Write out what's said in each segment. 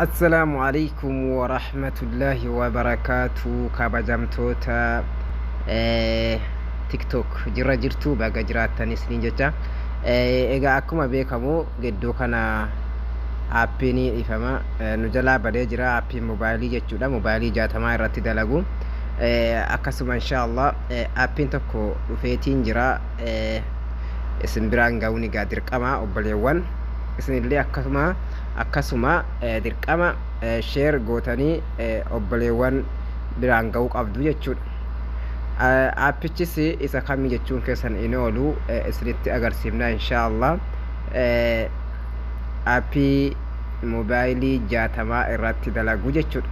Assalaamu alaikum warahmatullaahi wabarakaatu. Kabajamtoota TikTok jirra jirtu, baga jiraattanis isiniin jecha. Egaa akkuma beekamu gidduu kana aappiin ifama nu jalaa badee jira, aappiin mobaayilii jechuudha, mobaayilii 60 irratti dalagu. Akkasuma inshaallah aappiin tokko dhufeetiin jira, isin biraan ga'uun egaa dirqama obboleewwan. Isinillee akkasuma dirqama share gootanii obboleewwan biraan ga'uu qabdu jechuudha. Aappichis isa kamii jechuun keessan hin oolu, isinitti agarsiifna inshaallah. Aappii mobaayilii 60 irratti dalagu jechuudha.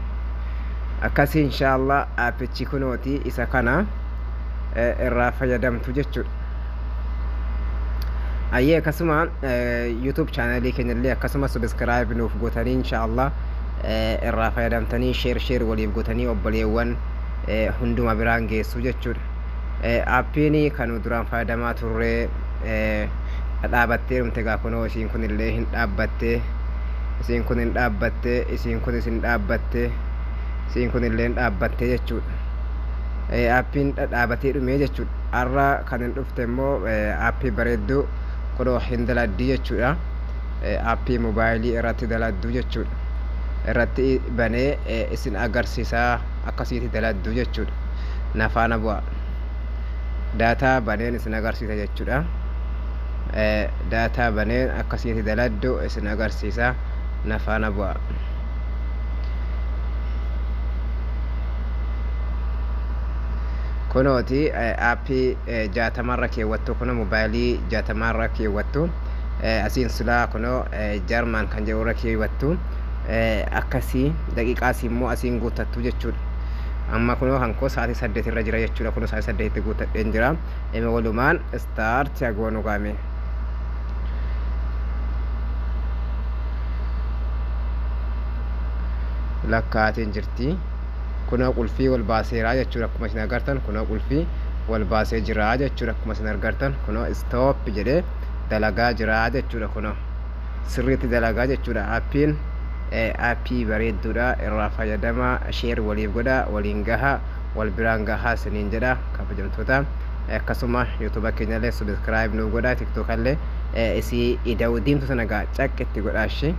Akkasii inshaallah aappichi kunooti, isa kana irraa fayyadamtu jechuudha. Ayyee, akkasuma YouTube chaanalii keenyallee akkasuma subscribe nuuf gootanii inshaallah irraa fayyadamtanii share share waliif gootanii obboleewwan hunduma biraan geessu jechuudha. Aappiin kan duraan fayyadamaa turre dhaabattee dhumte. Egaa kunoo isiin kun illee hin dhaabbattee, isiin kun hin dhaabbattee, isiin kunis hin dhaabbattee, isiin kun illee hin dhaabbattee jechuudha. Aappiin dhadhaabatee dhumee jechuudha. Har'a kan hin dhufte immoo aappii bareedduu kunoo hin daladdii jechuudha. Aappii mobaayilii irratti daladduu jechuudha. Irratti banee isin agarsiisaa akkasitti daladduu jechuudha. Na faana bu'a. Daataa baneen isin agarsiisa jechuudha. Daataa baneen akkasitti daladdu isin agarsiisa. Na faana bu'a. Kunooti aappii 60rra keewwattu, kunoo mobaayilii 60rra keewwattu, asiin sulaa kunoo Jarman kan jedhurra keewwattu. Akkasii daqiiqaas immoo asiin guuttattu jechuudha. Amma kunoo kan koo sa'aatii 8 irra jira jechuudha. Kunoo sa'aatii 8tti guuttadheen jira. Ime walumaan start goonu gaame. Lakkaatiin jirti. Kunoo qulfii wal baaseera jechuudha. Akkuma isin agartan kunoo qulfii wal baasee jira jechuudha. Akkuma isin agartan kunoo stop jedhee dalagaa jira jechuudha. Kunoo sirriitti dalagaa jechuudha. Aappiin aappii bareedduudha, irraa fayyadamaa, share waliif godha, waliin gahaa, wal biraan gahaa isiniin jedha kabajamtoota. Akkasuma YouTube keenyallee subscribe nuuf godha, TikTokallee isii ida'uu diimtuu sana gaa caqqitti godhaa ishee.